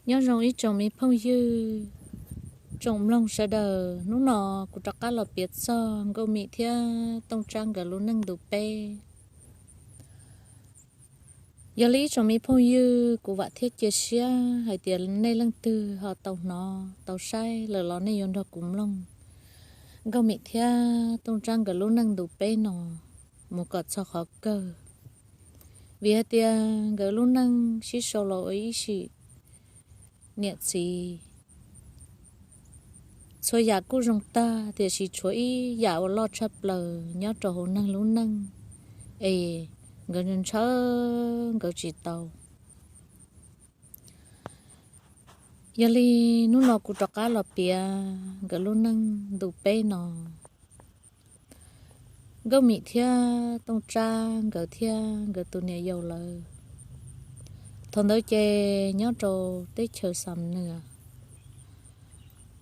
Nyob zoo ib tsoom me phooj ywg, tsoom mloog sawv daws, hnub no kuv rov qab los piav txog Nkauj Mim thiab Tooj Tsab nkawd lub neej ntu peb. Yog li ib tsoom me phooj ywg, kuv vam thiab cia siab hais tias nej leej twg ho tau hnov tau saib lawm los nej yuav nrog kuv mloog Nkauj Mim thiab Tooj Tsab nkawd lub neej ntu peb no mus kom txog qhov kawg. Vim hais tias nkawd lub neej sib sau los ua ib sim niam txiv, txhua yam kuj zoo tag, tiam sis tshuav ib yam uas loj tshaj plaws nyob rau hauv neeg lub neej es nkawd ntshaw nkawd tsis tau. Yog li hnub no kuv rov qab los piav nkawd lub neej ntu peb no. Nkauj Mim thiab Tooj Tsab nkawd thiab nkawd tus niam yau lawv, thaum ntawd ces nyob rau teb chaws Xam Nuas.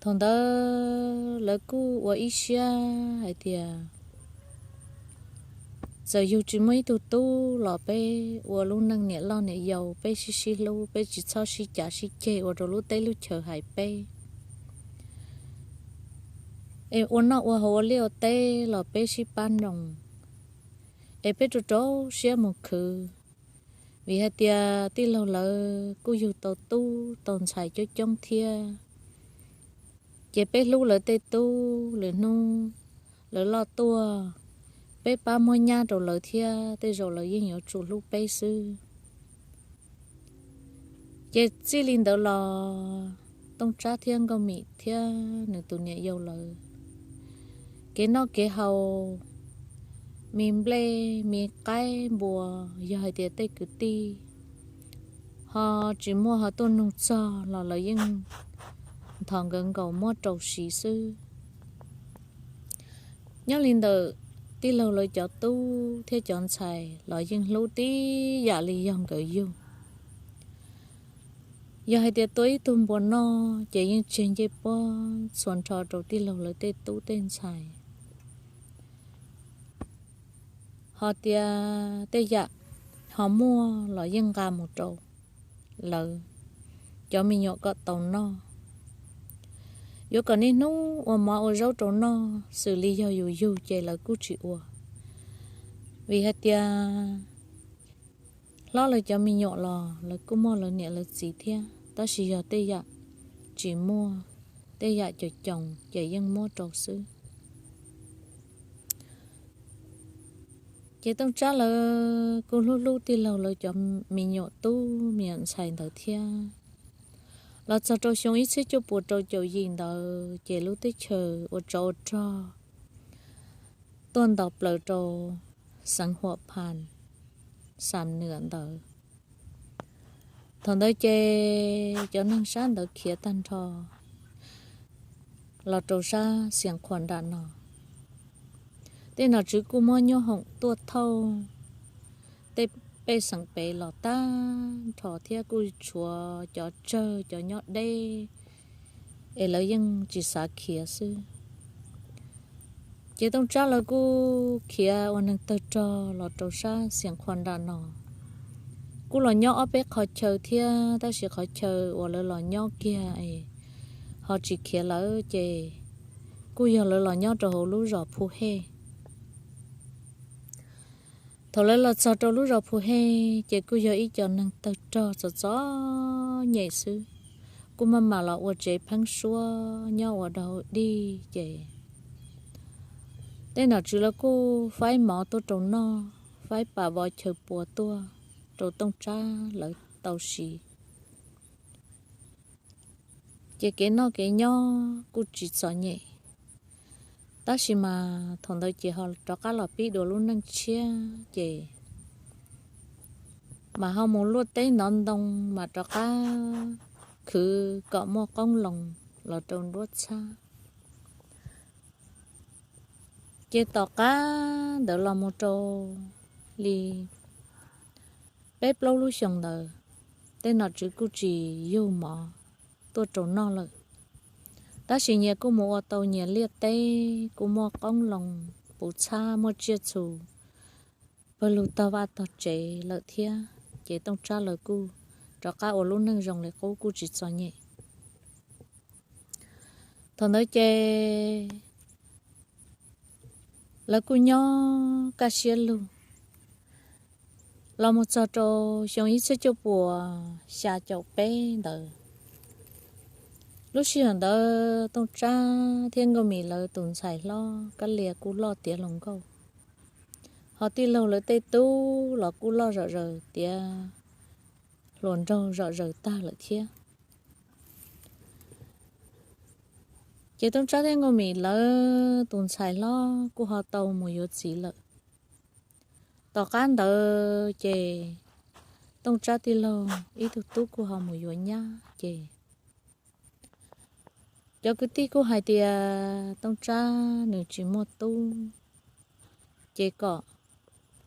Thaum ntawd lawv kuj ua ib siab hais tias txawm yug tsis muaj ib tug tub los peb ua lub neej niam loj niam yau, peb sib sib hlub, peb tsis txhob sib cav sib ceg ua rau lub teb lub chaws hais peb. Es ua noj ua haus ua liaj ua teb los peb sib pab nroos, es peb rau rau siab mus khwv. Vim hais tias tij laug lawv kuj yug tau tub tau ntxhais coob coob thiab, ces peb hlub lawv tej tub, lwm hnub lawv loj tuaj, peb pab muab nyab rau lawv thiab, tej zaum lawv yeej yuav tsum hlub peb xwb. Ces txij li ntawd los Tooj Tsab thiab Nkauj Mim thiab nws tus niam yau lawv, kev noj kev haus, me nplej me qaib npua, yog hais tias tej kwv tij ho tsis muaj ho tuaj nug txog los lawv yeej nthos nkawd nkaus muab rau siv xwb. Nyob li ntawm tij laug lawv cov tub thiab cov ntxhais los yeej hlub tib yam li yog nkawd yug. Yog hais tias tua ib tug npua noj ces yeej tseg ncej puab txhua nrho rau tij laug lawv tej tub tej ntxhais. Ho tias tej yam ho muaj los yeej nqa mus rau lawv cov me nyuam kom tau noj. Yuav kom niaj hnub ua mov ua zaub rau noj xws li yog yus yug ces lawv kuj tsis ua. Vim hais tias hlob lawv cov me nyuam los lawv kuj muaj lawv niam lawv txiv thiab, tab sis yog tej yam tsis muaj, tej yam coob coob ces yeej muab rau xwb. Ces Tooj Tsab lawv kuj hlub hlub tij laug lawv cov me nyuam tub me nyuam ntxhais ntawd thiab. Los txog rau xyoo ib txhiab cuaj puas rau caum yim ntawd ces lub teb chaws ua tsov ua rog tuaj ntaus plaws rau xeev Huam Phas, Xam Nuas ntawd. Thaum ntawd ces cov neeg sab ntawd khiav tag nrho los rau sab Xias Khuam nram no. Tej nom tswv kuj muab nyoob hoom tuaj thauj tej pej xeem pem los tag nrho thiab kuj tshuav cov tsawg cov nyob deb es lawv yeej tsis xav khiav xwb. Ces Tooj Tsab lawv kuj khiav ua neeg tawg rog los rau sab Xias Khuam nram no. Kuj los nyob ob peb qhov chaw thiab, tab sis qhov chaw uas lawv los nyob kiag es ho tsis khiav lawm ces kuj yog lawv los nyob rau hauv lub zos Phu Hej. Thaum lawv los txog rau lub zos Phu Hej ces kuj yog ib co neeg tawg rog txom txom nyem xwb, kuj maj mam los ua tsev pheeb suab nyob ua dog dig ces tej nom tswv lawv kuj faib mov tuaj rau noj, faib pas vov chaw pua tuaj rau Tooj Tsab lawv tau siv. Ces kev noj kev nyob kuj tsis txom nyem, tab sis mas thaum ntawd ces ho rov qab los pib dua lub neej tshiab ces mas ho mus luaj teb ntov ntoo mas rov qab khwv kom muaj qoob loo los rau nruab txhab. Ces tom qab ntawd los mus rau li peb plaub lub xyoos ntawd, tej nom tswv kuj tsis yug mov tuaj rau noj lawm, tab sis nyias kuj mus ua tau nyias liaj teb, kuj muaj qoob loo puv txhab, muaj tsiaj txhu pawg lug tog vaj tog tsev lawm thiab. Ces Tooj Tsab lawv kuj rov qab ua lub neej zoo li qub kuj tsis txom nyem. Thaum ntawd ces lawv kuj nyob kaj siab lug los mus txog rau xyoo ib txhiab cuaj puas xya caum peb ntawd. Lub sij hawm ntawd Tooj Tsab thiab Nkauj Mim lawv tus ntxhais hlob Kab Lia kuj loj tiav hluas nkauj, ho tij laug lawv tej tub los kuj loj zom zaws tiav hluas nraug zom zaws tag lawm thiab. Ces Tooj Tsab thiab Nkauj Mim lawv tus ntxhais hlob kuj ho tau mus yuav txiv lawm. Tom qab ntawd ces Tooj Tsab tij laug ib tug tub kuj ho mus yuav nyab ces cov kwv tij kuj hais tias Tooj Tsab nws tsis muaj tub, ces kom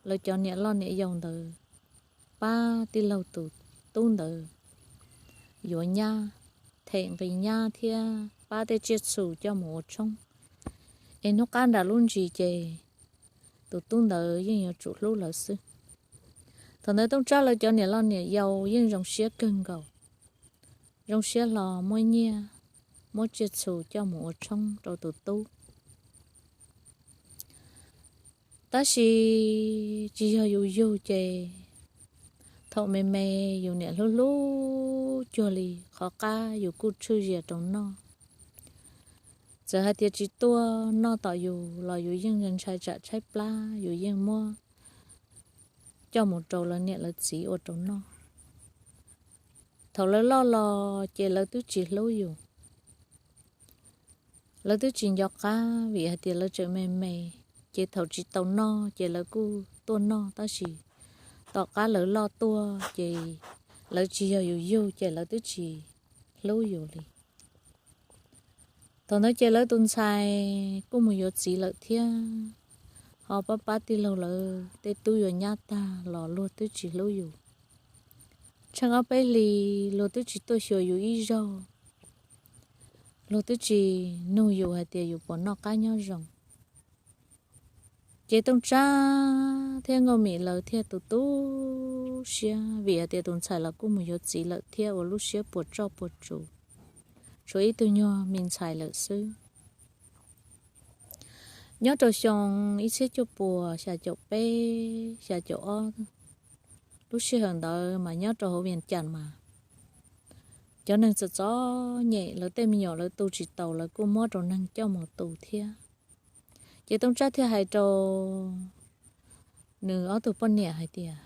lawv cov niam loj niam yau ntawd pab tij laug tus tub ntawd yuav nyab, them nqi nyab thiab pab tej tsiaj txhu coj mus ua tshoob, es hnub qab nram lub ntsis ces tus tub ntawd yeej yuav tsum hlub lawv xwb. Thaum ntawd Tooj Tsab lawv cov niam loj niam yau yeej zoo siab kawg nkaus, zoo siab hlo muab nyiaj, muab tsiaj txhu coj mus ua tshoob rau tus tub. Tab sis tsis yog yus yug ces thaum me me yus niam hlub hlub cuag li qhov qab yus kuj tshwj zias rau noj. Txawm hais tias tsis tuaj noj tom yus los yus yeej ntshai tsam tshaib plab, yus yeej muab coj mus rau lawv niam lawv txiv ua rau noj. Thaum lawv loj los ces lawv twb tsis hlub yus, lawv twb tsis nco qab vim hais tias lawv tseem me me, ces thaum tsis tau noj ces lawv kuj tuaj noj, tab sis tom qab lawv loj tuaj ces lawv tsis yog yus yug ces lawv twb tsis hlub yus li. Thaum ntawd ces lawv tus ntxhais kuj mus yuav txiv lawm thiab, ho pab pab tij laug lawv tej tub yuav nyab tag los luag twb tsis hlub yus. Tsheej ob peb hlis luag twb tsis tuaj xyuas yus ib zaug, luag twb tsis nug yus hais tias yus puas noj qab nyob zoo. Ces Tooj Tsab thiab Nkauj Mim lawv thiaj tu tu siab vim hais tias tus ntxhais los kuj mus yuav txiv lawm thiab ua lub siab puas tsoj puas tsuv, tshuav ib tug nyuag me ntxhais lawm xwb. Nyob rau xyoo ib txhiab cuaj puas xya caum peb xya caum ob, lub sij hawm ntawd mas nyob rau hauv Vias Cas mas cov neeg txom txom nyem lawv tej me nyuam lawv tu tsis taus lawv kuj muab rau neeg coj mus tu thiab. Ces Tooj Tsab thiaj hais rau nws ob tug poj niam hais tias,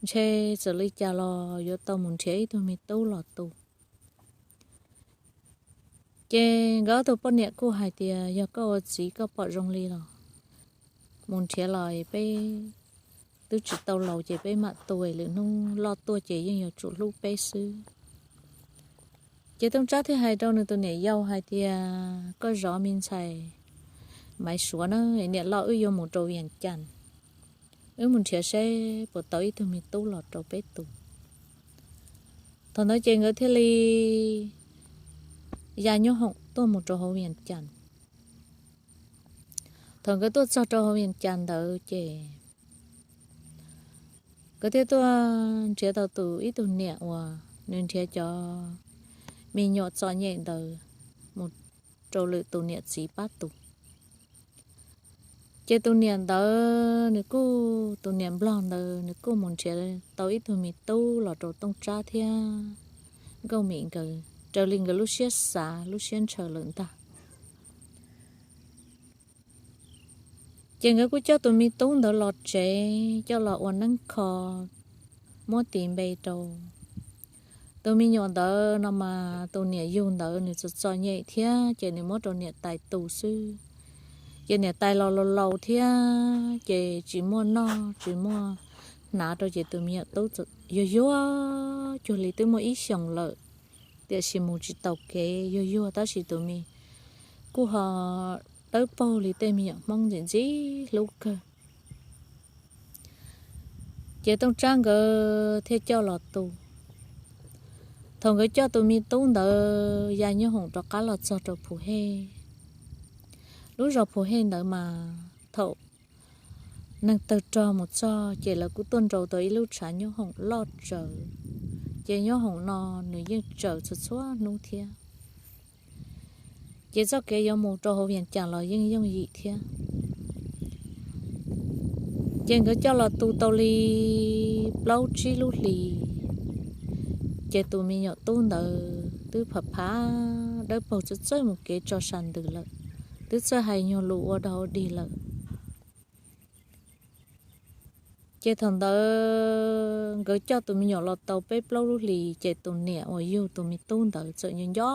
ntshe txawm li cas los yuav tau mus nrhiav ib tug me tub los tu. Ces nkawd ob tug poj niam kuj hais tias yog koj ua txiv koj pom zoo li los mus nrhiav los peb twb tsis tau laus ces peb mam tu, lwm hnub loj tuaj ces yeej yuav tsum hlub peb xwb. Ces Tooj Tsab thiaj hais rau nws tus niam yau hais tias koj zov me ntxhais Maiv Suav na, niam loj wb yuav mus rau Vias Cas, wb mus nrhiav seb puas tau ib tug me tub los rau peb tu. Thaum ntawd ces nkawd thiaj li ya nyoob hoom tuaj mus rau hauv Vias Cas. Thaum nkawd tuaj txog rau hauv Vias Cas ntawd ces nkawd thiaj tuaj nrhiav tau tus ib tug niam uas nws nrhiav cov me nyuam txom nyem ntawd mus rau lwm tus niam txiv pab tu. Ces tus niam ntawd nws kuj, tus niam nplog ntawd nws kuj mus nrhiav tau ib tug me tub los rau Tooj Tsab thiab Nkauj Mim nkawd raws li nkawd lub siab xav lub siab ntshaw lawm ntag. Ces nkawd kuj coj tus me tub ntawd los tsev coj los ua neeb kho, muab tis npe rau. Tus me nyuam ntawd no mas tus niam yug ntawd nws txom txom nyem thiab ces nws muab rau niam tais tu xwb. Ces niam tais los laus laus thiab ces tsis muaj noj tsis muaj hnav rau ces tus me nyuam tub yuag yuag cuag li twb muaj ib xyoos lawm, tiam sis mus tsis taus kev yuag yuag tab sis tus me kuj ho dawb paug li tej me nyuam Hmoob ntxim ntxim hlub kawg. Ces Tooj Tsab nkawd thiaj coj los tu. Thaum nkawd coj tus me tub ntawd ya nyoob hoom rov qab los txog rau Phu Hej, lub zos Phu Hej ntawd mas thaum neeg tawg rog mus txog ces lawv kuj tuaj nrau tau ib lub tshav nyob hoom loj tsawv. Ces nyob hoom no nws yeej tsaws txhua txhua hnub thiab. Ces txoj kev yuav mus rau hauv Vias Cas los yeej yooj yim thiab. Ces nkawd coj los tu tau li plaub tsib lub hlis, ces tus me nyuam tub ntawd twb phav phav dawb paug txawj txawj mus kev tso sas ntws lawm, twb txawj hais nyuag lus ua dog ua dig lawm. Ces thaum ntawd nkawd coj tus me nyuam los tau peb plaub lub hlis ces tus niam uas yug tus me tub ntawd txawm nco nco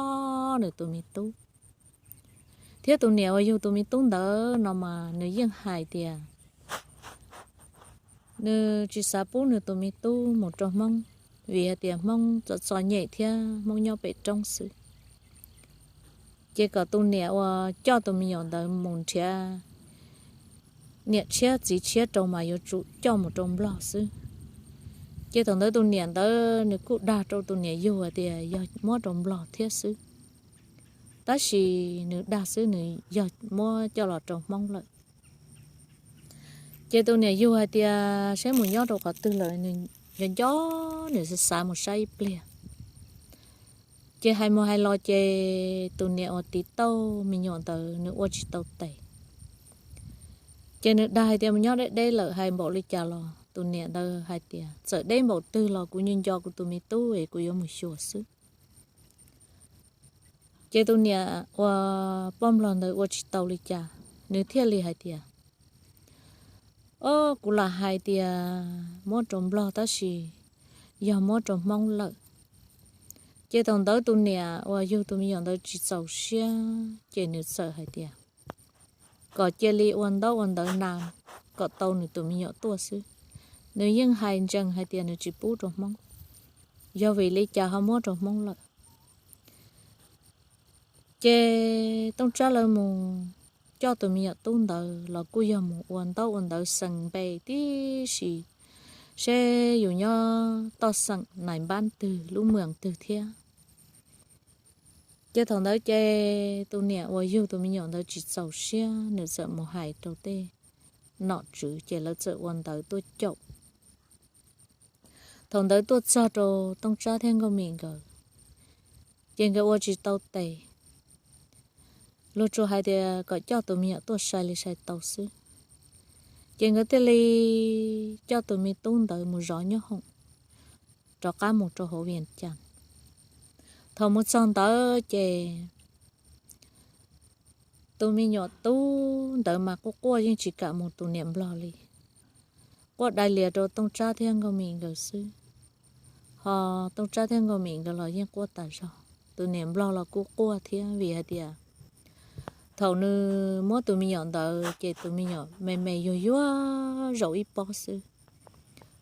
nws tus me tub. Thiab tus niam uas yug tus me tub ntawd no mas nws yeej hais tias nws tsis xav pub nws tus me tub mus rau Hmoob, vim hais tias Hmoob txom txom nyem thiab Hmoob nyob pem roob xwb. Ces kom tus niam uas coj tus me nyuam ntawd mus nrhiav niam tshiab txiv tshiab rau mas yuav tsum coj mus rau Nplog xwb. Ces thaum ntawd tus niam ntawd nws kuj dag rau tus niam yug hais tias yog muab rau Nplog thiab xwb, tab sis nws dag xwb, nws yog muab coj los rau Hmoob lawm. Ces tus niam yug hais tias saib mus nyob rau qhov twg lawm, nws nco nco, nws xav xav mus saib ib pliag. Ces hais mus hais los ces tus niam uas tiv tauj me nyuam ntawd nws ua tsis tau tes. Ces nws dag hais tias mus nyob deb deb lawm, hais npaum li cas los tus niam ntawd hais tias txawm deb npaum twg los kuv nco nco kuv tus me tub es kuv yuav mus xyuas xwb. Ces tus niam uas poj nplog ntawd ua tsis tau li cas, nws thiaj li hais tias, o, kuv lam hais tias muab rau Nplog tab sis yog muab rau Hmoob lawm. Ces thaum ntawd tus niam uas yug tus me nyuam ntawd tsis txaus siab ces nws txawm hais tias kom cia li ua ntaub ua ntawv nas kom tau nws tus me nyuam tuaj xwb. Nws yeej hais ntsees hais tias nws tsis pub rau Hmoob, yog vim li cas ho muab rau Hmoob lawm. Ces Tooj Tsab lawv mus coj tus me nyuam tub ntawd los kuj yog mus ua ntaub ua ntawv xeem npe tib si, seb yus nyob toj xeem nais npab twg lub mwees twg thiab. Ces thaum ntawd ces tus niam uas yug tus me nyuam ntawd tsis txaus siab, nws txawm mus hais rau tej nom tswv ces lawv txawm ua ntawv tuaj caum. Thaum ntawd tuaj txog rau Tooj Tsab thiab Nkauj Mim nkawd, ces nkawd ua tsis tau tes, luag tsuas hais tias kom coj tus me nyuam tuaj sai li sai tau xwb. Ces nkawd thiaj li coj tus me tub ntawd mus zov nyob hoom, rov qab mus rau hauv Vias Cas. Thaum mus txog ntawd ces tus me nyuam tub ntawd mas quaj quaj yeej tsis kam mus tus niam nplog li, quaj dai lias rau Tooj Tsab thiab Nkauj Mim nkawd xwb. Ho Tooj Tsab thiab Nkauj Mim nkawd los yeej quaj tas zog, tus niam nplog los kuj quaj thiab, vim hais tias thaum nws muab tus me nyuam ntawd ces tus me nyuam me me yuag yuag zaum ib pob xwb,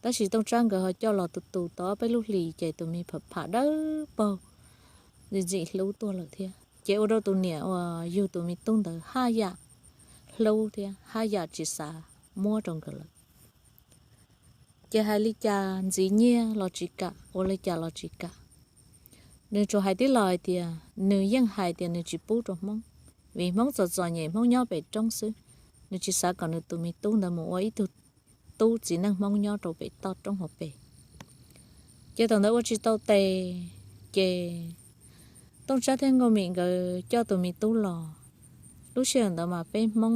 tab sis Tooj Tsab nkawd ho coj los tu tu tau ob peb lub hlis ces tus me pham pham dawb paug ntxim ntxim hlub tuaj lawm thiab. Ces ua rau tus niam uas yug tus me tub ntawd haj yam hlub thiab haj yam tsis xav muab rau nkawd lawm. Ces hais li cas ntxiv nyiaj los tsis kam, ua li cas los tsis kam. Nws tsuas hais tib los hais tias nws yeej hais tias nws tsis pub rau Hmoob, vim Hmoob txom txom nyem, Hmoob nyob pem roob xwb, nws tsis xav kom nws tus me tub ntawd mus ua ib tug tub txiv neej Hmoob nyob rau pem toj roob hauv pes. Ces thaum ntawd ua tsis tau tes, ces Tooj Tsab thiab Nkauj Mim nkawd coj tus me tub los. Lub sij hawm ntawd mas peb Hmoob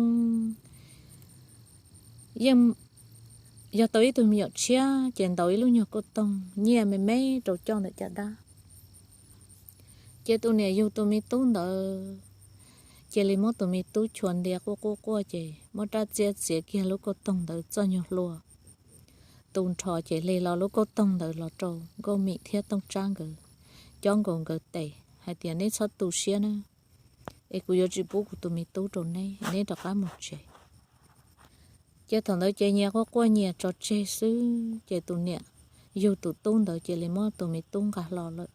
yeej yog tau ib tug me nyuam tshiab ces ntaus ib lub nyuag kauj toog nyiaj me me rau coj ntawm caj dab. Ces tus niam yug tus me tub ntawd cia li muab tus me tub chua ntia quaj quaj quaj ces muab rab txiab txiav kiag lub kauj toog ntawd txoj nyuag hlua tu nrho ces hle los lub kauj toog ntawd los rau Nkauj Mim thiab Tooj Tsab nkawd, cob nkaus nkawd tes hais tias neb txhob tu siab na, es kuv yuav tsis pub kuv tus me tub rau neb, neb rov qab mus tsev. Ces thaum ntawd ces nyias quaj quaj nyias tso tseg xwb ces tus niam yug tus tub ntawd cia li muab tus me tub nqa hlo lawm.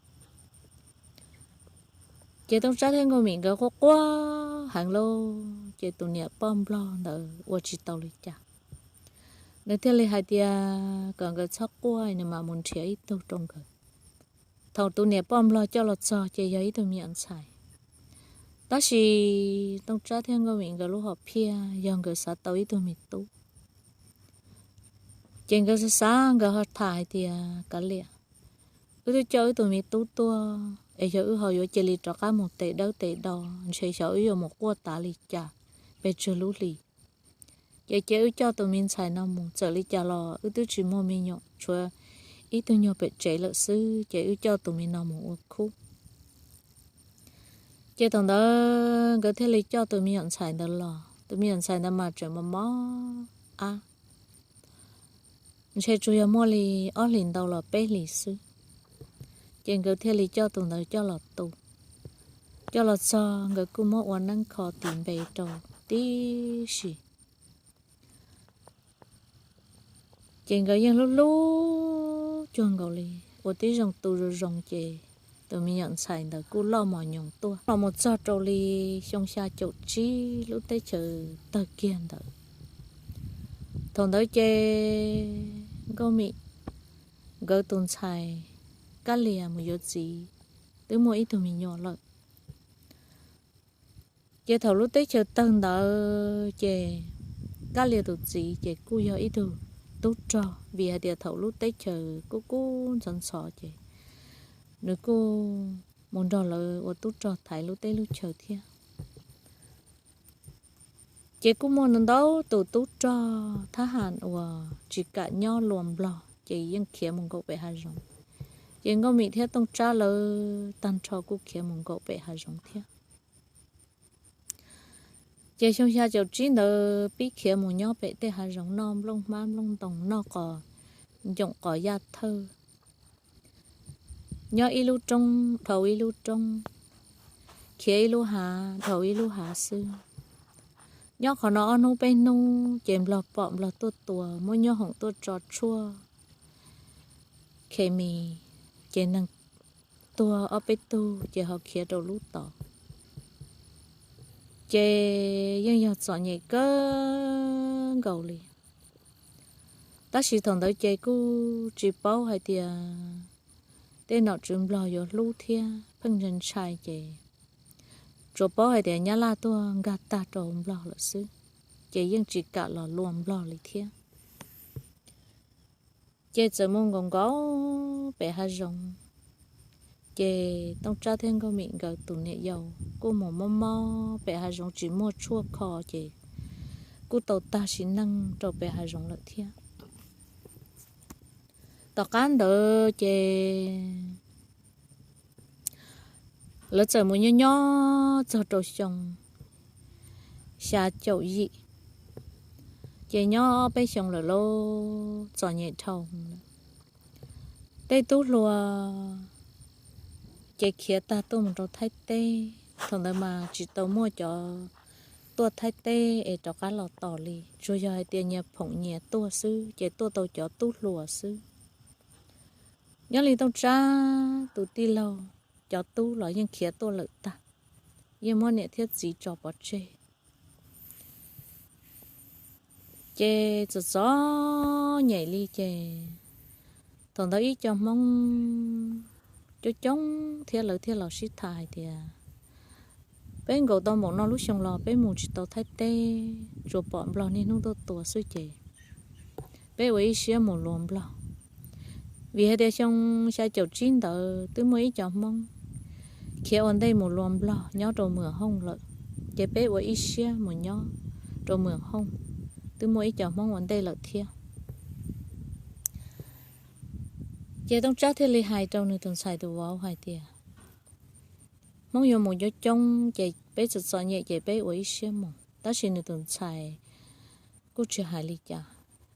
Ces Tooj Tsab thiab Nkauj Mim nkawd quaj quaj heev lauj, ces tus niam poj nplog ntawd ua tsis tau li cas, nws thiaj li hais tias kom nkawd txhob quaj, nws mam mus nrhiav ib tug rau nkawd. Thaum tus niam poj nplog coj los txog ces yog ib tug me nyuam ntxhais, tab sis Tooj Tsab thiab Nkauj Mim nkawd lub hom phiaj yog nkawd xav tau ib tug me tub. Ces nkawd xav xav nkawd ho tham hais tias, Kav liam, wb twb coj wb tus me tub tuaj es xyov wb ho yuav cia li rov qab mus tes dawb tes do, ntshe xyov wb yuav mus quaj tav li cas pes tsawg lub hlis. Ces cia wb coj tus me ntxhais no mus, txawm li cas los wb twb tsis muaj me nyuam, tshuav ib tug nyuag pem tsev lawm xwb, ces wb coj tus me no mus ua khub. Ces thaum ntawd nkawd thiaj li coj tus me nyuam ntxhais ntawd los. Tus me nyuam ntxhais ntawd mas tseem mos mos ab, ntshe tsuas yog muaj li ob hlis ntau los peb hlis xwb. Ces nkawd thiaj li coj tus ntawd coj los tu. Coj los txog nkawd kuj muab ua neeb kho tis npe rau tib si. Ces nkawd yeej hlub hlub cuag nkaus li, ua tib zoo tu zoo zoo ces tus me nyuam ntxhais ntawd kuj loj mos nyoos tuaj los mus txog rau li xyoo xya caum tsib lub teb chaws tawg kiag ntawd. Thaum ntawd ces Nkauj Mim nkawd tus ntxhais Kab Lias mus yuav txiv, twb muaj ib tug me nyuam lawm. Ces thaum lub teb chaws tawg ntawd ces Kab Lias tus txiv ces kuj yog ib tug tub rog, vim hais tias thaum lub teb chaws kub kub ntxhov ntxhov ces nws kuj mus nrog lawv ua tub rog thaiv lub teb lub chaw thiab. Ces kuj muaj ntau tus tub rog thab ham uas tsis kam nyob luas nplog ces yeej khiav mus nkaum pem hav zoov. Ces Nkauj Mim thiab Tooj Tsab lawv tag nrho kuj khiav mus nkaum pem hav zoov thiab. Ces xyoo xya caum tsib ntawd pib khiav mus nyob pem tej hav zoov noj nplooj hmab nplooj ntoo, noj qos ncoom qos yaj thawj, nyob ib lub roob dhau ib lub roob, khiav ib lub hav dhau ib lub hav xwb. Nyob qhov no ob hnub peb hnub ces nplog pom nplog tuaj tua, muab nyoob hoom tuaj tso tshuaj khes mis, ces neeg tuag ob peb tug ces ho khiav rau lub tod. Ces yeej yog txom nyem kawg nkaus li. Tab sis thaum ntawd ces kuj tsis paub hais tias tej nom tswv nplog yuav hlub thiab, pheej ntshai ntshai ces tsuas paub hais tias nyab laj tuaj nkag tag rau nplog lawm xwb, ces yeej tsis kam los luas nplog li thiab. Ces txawm mus nkaum nkaum pem hav zoov. Ces Tooj Tsab thiab Nkauj Mim nkawd tus niam yau kuj mus mob mob pem hav zoov tsis muaj tshuaj kho ces kuj tau tag sim neej rau pem hav zoov lawm thiab. Tom qab ntawd ces lawv txawm mus nyob nyob txog rau xyoo xya caum yim, ces nyob peb xyoo lawm lauj, txom nyem dhau lawm. Tej tub hluas ces khiav tag tuaj mus rau Thaib teb. Thaum ntawd mas tsis tau muaj cov tuaj Thaib teb es rov qab los tos li, tsuas yog hais tias nyias phoom nyias tuaj xwb, ces tuaj tau cov tub hluas xwb. Nyob li Tooj Tsab tus tij laug, cov tub los yeej khiav tuaj lawm tag, yeej muab niam thiab txiv tso pov tseg. Ces txom txom nyem li ces thaum ntawd ib co Hmoob coob coob thiab lawv thiaj los sib tham hais tias, peb nkaum tau npaum no lub xyoo los peb mus tsis tau Thaib teb, tsuas pom nplog niaj hnub tuaj tua xwb ces peb ua ib siab mus luas nplog. Vim hais tias xyoo xya caum tsib ntawd twb muaj ib co Hmoob khiav ua ntej mus luas nplog nyob rau Mwam Hooj lawm, ces peb ua ib siab mus nyob rau Mwam Hooj, twb muaj ib co Hmoob ua ntej lawm thiab. Ces Tooj Tsab thiaj li hais rau nws tus ntxhais tus vauv hais tias, Hmoob yuav mus coob coob ces peb txom txom nyem ces peb ua ib siab mus. Tab sis nws tus ntxhais kuj tsis hais li cas,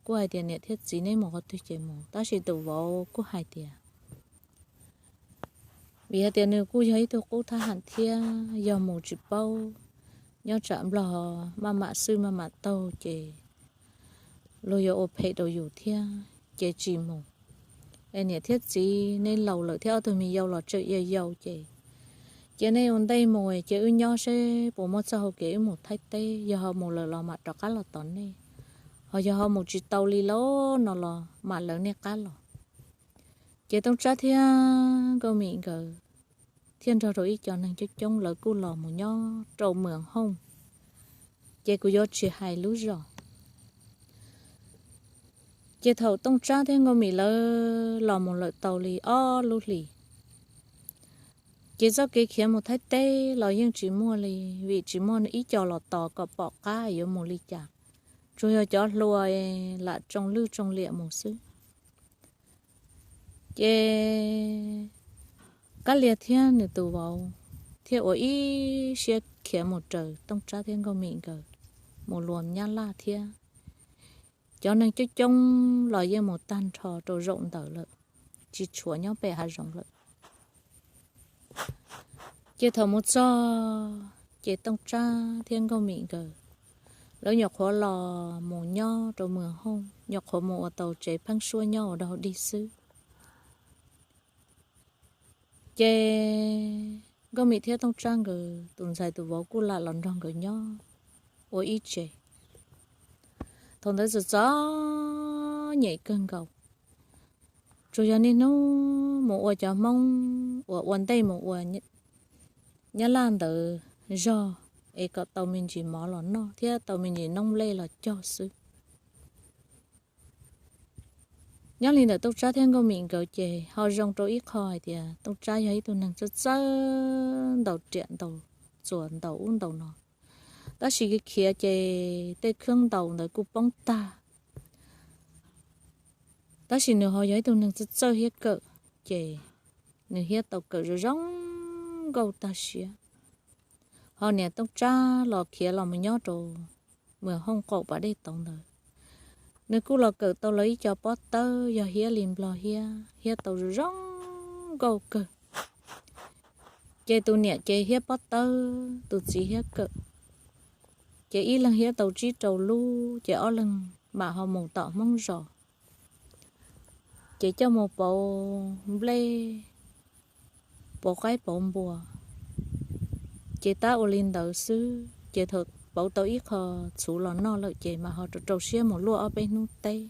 kuj hais tias, Niam thiab txiv neb mus qhov twg ces mus. Tab sis tus vauv kuj hais tias, vim hais tias nws kuj yog ib tug qub thab ham thiab, yog mus tsis paub, nyob tsam nplog maj mam xwb maj mam taug ces luag yuav ua phem rau yus thiab, ces tsis mus. Es niam thiab txiv neb laus lawm thiab ob tug me yau los tseem yau yau ces, cia neb ua ntej mus, cia wb nyob seb puas muaj txoj hau kev wb mus Thaib teb, yog ho mus lawm los mam rov qab los tos nej, ho yog ho mus tsis tau li lauj no los mam lawv nej qab los. Ces Tooj Tsab thiab Nkauj Mim nkawd thiaj nrog rau ib co neeg coob coob lawv kuj los mus nyob rau Mwam Hooj. Ces kuv yuav tsis hais lub zos, Ces thaum Tooj Tsab thiab Nkauj Mim lawv los mus lawm tau li ob lub hlis, ces txoj kev khiav mus Thaib teb los yeej tsis muaj li, vim tsis muaj ib co los tos kom pom qab yuav mus li cas, tsuas yog cov hluas lam tsoo lwj tsoo liam mus xwb. Ces Kab Lia thiab nws tus vauv thiaj ua ib siab khiav mus raws Tooj Tsab thiab Nkauj Mim nkawd mus luas Nyab Laj thiab. Cov neeg coob coob los yeej mus tag nrho rau zaum ntawd lawm, tsis tshuav nyob pem hav zoov lawm. Ces thaum mus txog, ces Tooj Tsab thiab Nkauj Mim nkawd, lawv nyuam qhuav los mus nyob rau Muas Hooj, nyuam qhuav mus ua tau tsev pheeb suab nyob ua dog dig xwb. Ces Nkauj Mim thiab Tooj Tsab nkawd tus ntxhais tus vauv kuj lam los nrog nkawd nyob ua ib tsev. Thaum ntawd txom txom nyem kawg nkaus, tsuas yog niaj hnub mus ua cov Hmoob uas ua ntej mus ua Nyab Laj ntawd zog es kom tau me ntsis mov los noj thiab tau me ntsis noob nplej los cog xwb. Nyob li ntawm Tooj Tsab thiab Nkauj Mim nkawd ces ho zoo rau ib qho hais tias Tooj Tsab yog ib tug neeg txawj txawj ntaus riam ntaus txuas ntaus ub ntaus no, tab sis khiav ces tej khab ntaus ntawd kuj poob tag. Tab sis nws ho yog ib tug neeg txawj txawj hiab kawm, ces nws hiab tau kawm zoo zoo nkauj tag siab. Ho niam Tooj Tsab los khiav los mus nyob rau Muas Hooj qaum pas dej tauv ntawd, nws kuj los kawm tau lawv ib co pob tawb yog hiab li nplog hiab, hiab tau zoo zoo nkauj kawg. Ces tus niam ces hiab pob tawb, tus txiv hiab kawm, ces ib leeg hiab tau tsib rau lub, ces ob leeg mam ho mus tom Hmoob zos, ces coj mus pauv nplej, pauv qaib pauv npua. Ces tab ua li ntawd xwb, ces thaum pauv tau ib qho txhuv los noj lawm ces mam ho rau rau siab mus luaj ob peb hnub teb.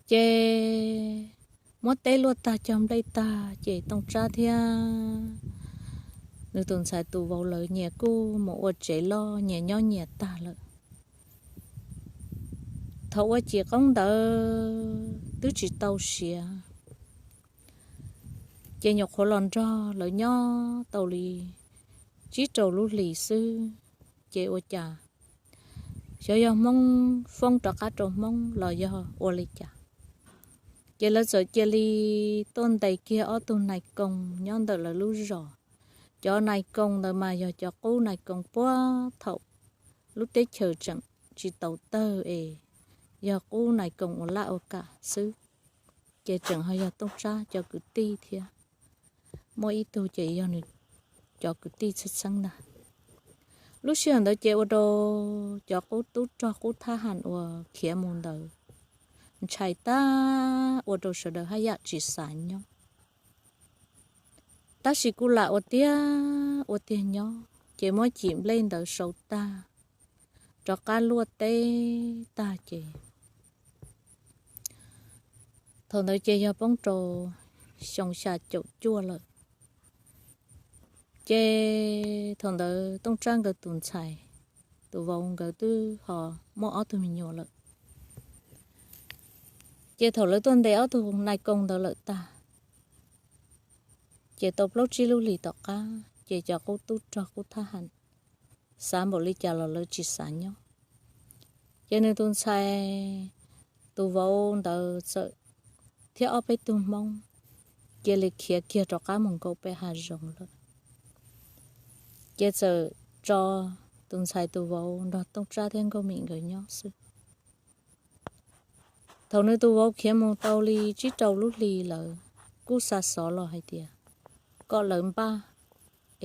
Ces muab teb luaj tag cog nplej tag ces Tooj Tsab thiab nws tus ntxhais tus vauv lawv nyias kuj mus ua tsev loj nyias nyob nyias tag lawm. Thaum ua cim qoob ntawd twb tsis tau siav, ces nyuam qhuav los nrog lawv nyob tau li tsib rau lub hlis xwb, ces ua cas xyov yog Hmoob foob rov qab rau Hmoob los yog ua li cas, ces lawv txawm cia li tuaj ntes kiag ob tug nais koos nyob ntawm lawv lub zos. Cov nais koos ntawd mas yog cov qub nais koos puag thaum lub teb chaws tseem tsis tau tawg es yog qub nais koos ua laj ua kam xwb, ces tseem ho yog Tooj Tsab cov kwv tij thiab, muaj ib tug ces yog nws cov kwv tij txheeb txheeb ntag. Lub sij hawm ntawd ces ua rau cov qub tub rog qub thab ham uas khiav mus ntawd ntshai tag ua rau sawv daws haj yam tsis xav nyob. Tab sis kuj lam ua tiag ua tiag nyob, ces muab cim nplej ntawd sau tag, rov qab luaj teb tag ces thaum ntawd ces yog poob rau xyoo xya caum cuaj lawm. Ces thaum ntawd Tooj Tsab nkawd tus ntxhais, tus vauv nkawd twb ho muaj ob tug me nyuam lawm. Ces thaum lawv tuaj ntes ob tug nais koos ntawd lawm tag, ces tau plaub tsib lub hlis tom qab ces cov qub tub rog qub thab ham xav npaum li cas los lawv tsis xav nyob. Ces nws tus ntxhais tus vauv ntawd txawm thiab ob peb tug Hmoob cia li khiav kiag rov qab mus nkaum pem hav zoov lawm. Ces txawm tso tus ntxhais tus vauv nrog Tooj Tsab thiab Nkauj Mim nkawd nyob xwb. Thaum nws tus vauv khiav mus tau li tsib rau lub hli lawm, kuj xa xov los hais tias kom lawv npaj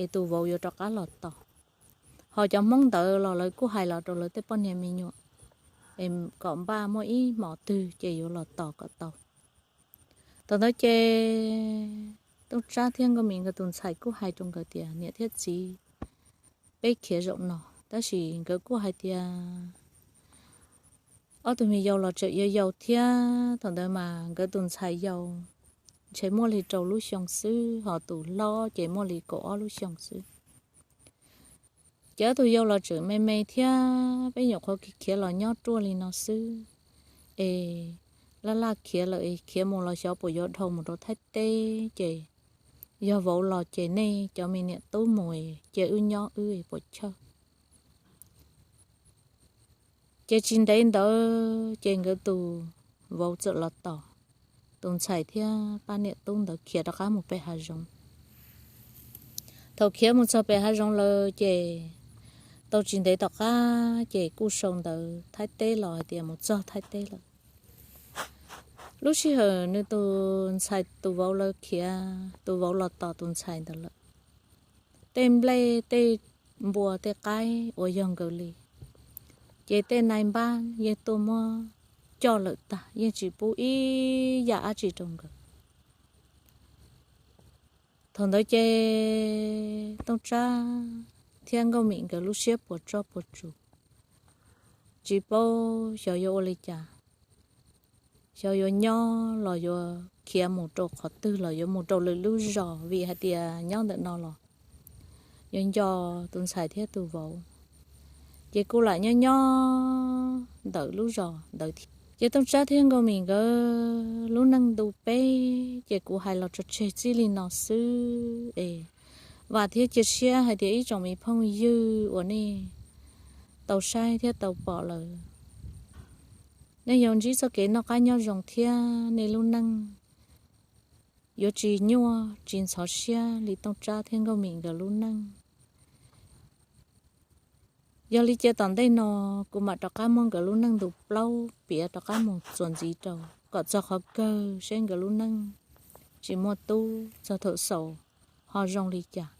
es tus vauv yuav rov qab los tos. Ho cov Hmoob ntawd los lawv kuj hais los rau lawv tej poj niam me nyuam es kom npaj muaj ib hmos twg ces yuav los tos kom tau. Thaum ntawd ces Tooj Tsab thiab Nkauj Mim nkawd tus ntxhais kuj hais rau nkawd tias niam thiab txiv, peb khiav zaum no, tab sis nkawd kuj hais tias ob tug me yau los tseem yau yau thiab, thaum ntawd mas nkawd tus ntxhais yau ntshe muaj li rau lub xyoo xwb, ho tus hlob ces muaj li kaum ob lub xyoo xwb. Ces ob tug yau los tseem me me thiab, peb nyuam qhuav khiav los nyob ruaj li no xwb, es laj laj khiav lawm es khiav mus los xyov puas yuav dhau mus rau Thaib teb ces yog vauv los ces nej cov me niam tub mus cia wb nyob wb puas chawj. Ces tsis ntev ntawd ces nkawd tus vauv txawm los tos tus ntxhais thiab pab niam tub ntawd khiav rov qab mus pem hav zoov. Thaum khiav mus txog pem hav zoov lawm ces tau tsis ntev tom qab ces kuj sau ntawv Thaib teb los hais tias mus txog Thaib teb lawm. Lub sij hawm nws tus ntxhais tus vauv lawv khiav, tus vauv los tos tus ntxhais ntawd lawm, tej nplej tej npua tej qaib uas yog nkawd li, ces tej nai npab yeej tuaj muab coj lawm tag, yeej tsis pub ib yam dab tsi rau nkawd. Thaum ntawd ces Tooj Tsab thiab Nkauj Mim nkawd lub siab puas tsob puas tsuas, tsis paub xyov yuav ua li cas, xyov yuav nyob los yuav khiav mus rau qhov twg los yuav mus rau lwm lub zos, vim hais tias nyob ntawm no los yuav nco tus ntxhais thiab tus vauv, ces kuj lam nyob nyob ntawm lub zos ntawd thiab. Ces Tooj Tsab thiab Nkauj Mim nkawd lub neej ntu peb ces kuv hais los tso tseg txij li no xwb es vam thiab cia siab hais tias ib tsoom me phooj ywg uas nej tau saib thiab tau pom lawm, nej yuav ntsib txoj kev noj qab nyob zoo thiab nej lub neej yuav tsis nyuaj tsis ntxhov siab li Tooj Tsab thiab Nkauj Mim nkawd lub neej. Yog li ces tom ntej no kuv mam rov qab muab nkawd lub neej ntu plaub piav rov qab mus txuas ntxiv rau kom txog qhov kawg seb nkawd lub neej tsis muaj tub txog thaum xaus ho zoo li cas.